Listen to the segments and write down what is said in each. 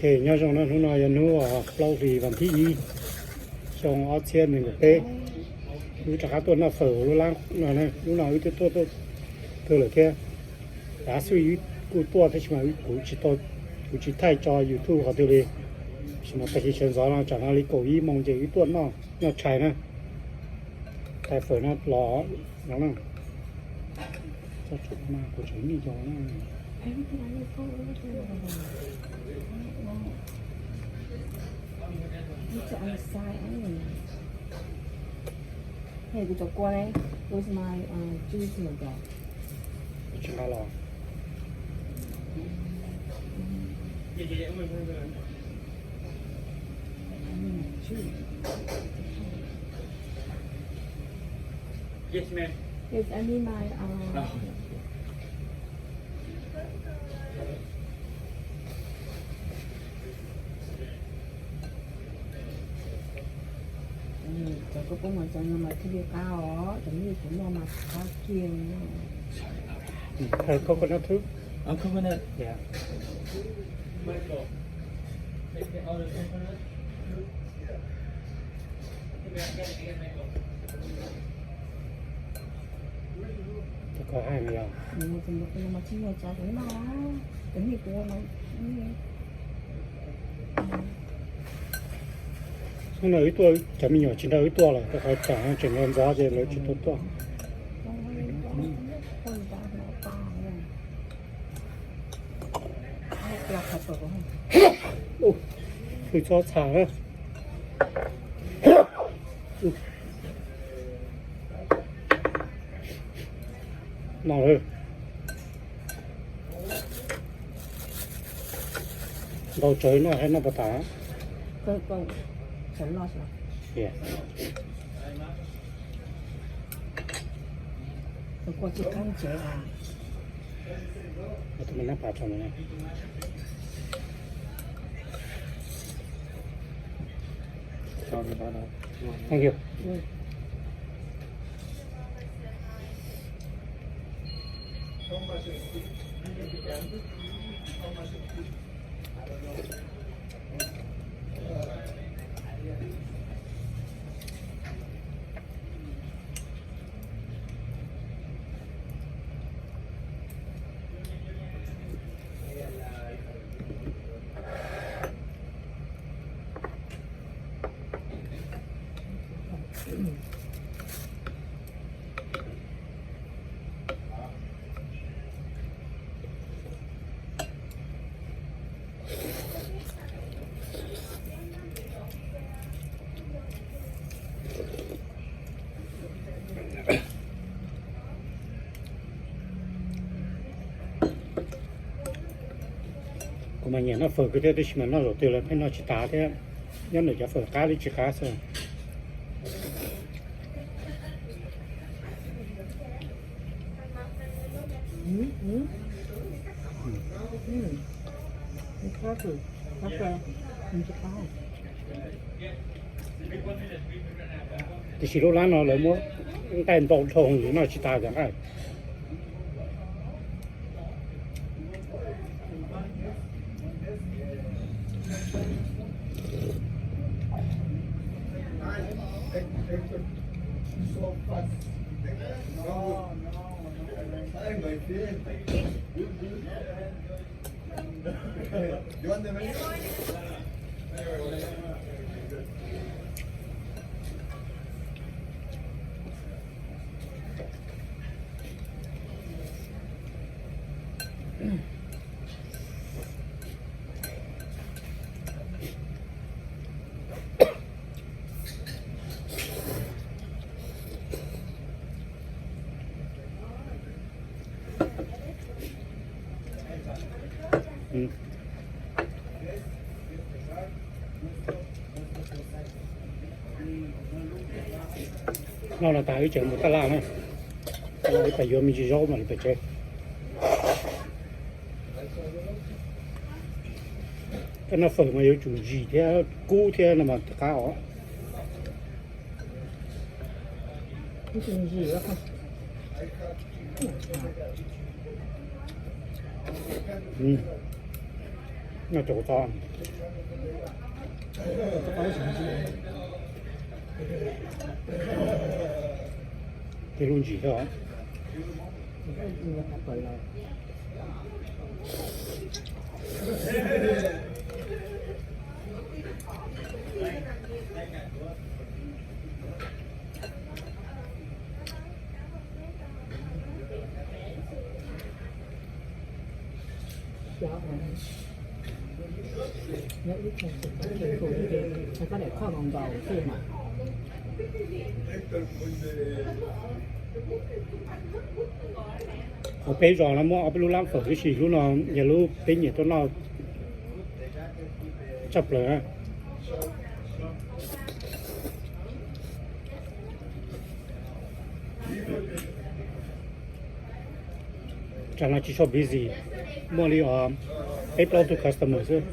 Ok, nyob zoo na, hnub no yog hnub plaub hlis vas thib ib, xyoo ob txhiab nees nkaum peb. Wb rov qab tuaj noj fawm lub lab no, hnub no wb twb tuaj tuaj kawg lawm thiab. Yav xwb wb kuj tuaj tab sis mas kuv tsis tau, kuv tsis thaij tso YouTube qhov twg li. Tab sis mas tag kis sawv ntxov no tsam no li kaum ib moos ces wb tuaj noj, noj tshais na. Thaij fawm no los no na. Tsob tshuaj no kuv tseem nij cov na. Hey, kuv cov kua ne, where's my uh, juice maker? Tsis nqa los. Yes, ma'am. Yes, I need my uh, cov koj pub mas cov no mas thiaj li qab os, cov nej kuv noj mas qab kiag. Coconut too? Oh, coconut. Yeah. Cov koj hais no yog. Cov no mas thiaj li qab os, cov nej kuv noj. Hnub no wb tuaj, cov me nyuam tsis nrog wb tuaj lawm, rau qhov tsam tseem ntxov ntxov ces lawv tsis tau tuaj. Hwj txhob txham na. No lawm. Ntau tsawv noj thiab noj puas tas? Thank you. Kuv mas nyiam noj fawm kawg thiab, tab sis mas noj zaum twg los pheej noj tsis tas thiab. Nyob ntawm cov fawm qab li tsis qab xwb. Tiam sis lub lab no lawv muab nqaij ntau dhau noj tsis tas cov nqaij. Noj no tas wb tseem mus taj laj na. Taj laj wb pais yuav me ntsis zaub mam li pais tsev. Koj noj fawm mas yuav tsum ntsim thiab kub thiab no mas qab os. Noj cov kua txob. Tej lub ntsis thiab. Hauv peb zos no muaj ob peb lub lab fawm tib si, lub no yog lub peb nyiam tuaj noj tshaj plaws. Tsam no tsis tshua busy, muaj li peb plaub tug customer xwb.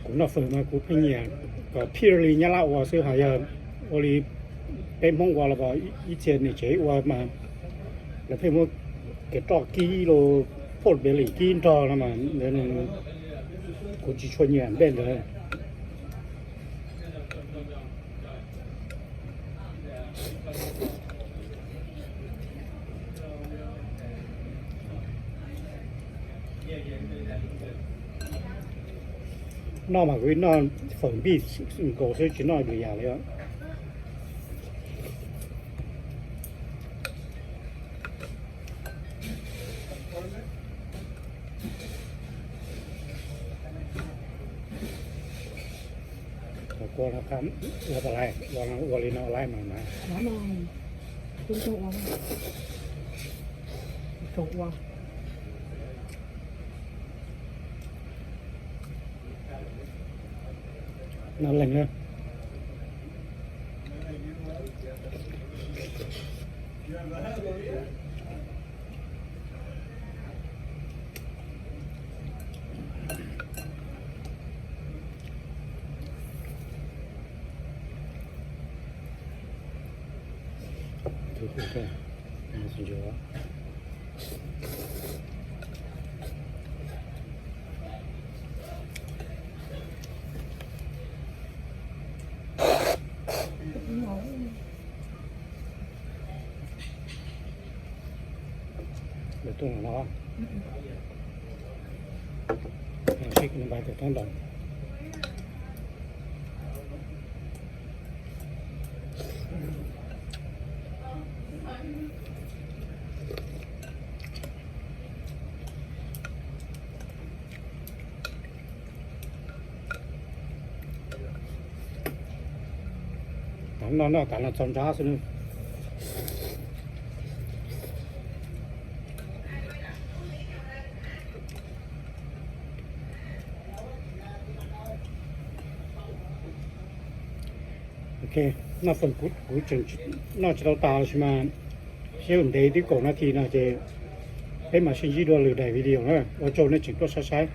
Kuv noj fawm mas kuv pheej nyiam kom purely Nyab Laj ua xwb, ho yog ua li peb Hmoob ua los ib txhia niam tsev ua mas lawv pheej muab kev roj kib los pork belly kib nrog no mas kuv tsis tshua nyiam npej ntawd. Noj mas kuv noj fawm npij nkaus xwb, tsis noj lwm yam li. Ua li no laib mas na. Noj leeg na. Lawv tuaj no, sib npai tus toob ntoo. Tam no noj tas no txog nrab xwb. Ok, noj fawm kuv tseem noj tsis tau tas tab sis mas seb ntev twb kaum nas this no ces Peb mam sib ntsib dua lwm daim video na. Ua tsaug nej tseem tuaj saib saib.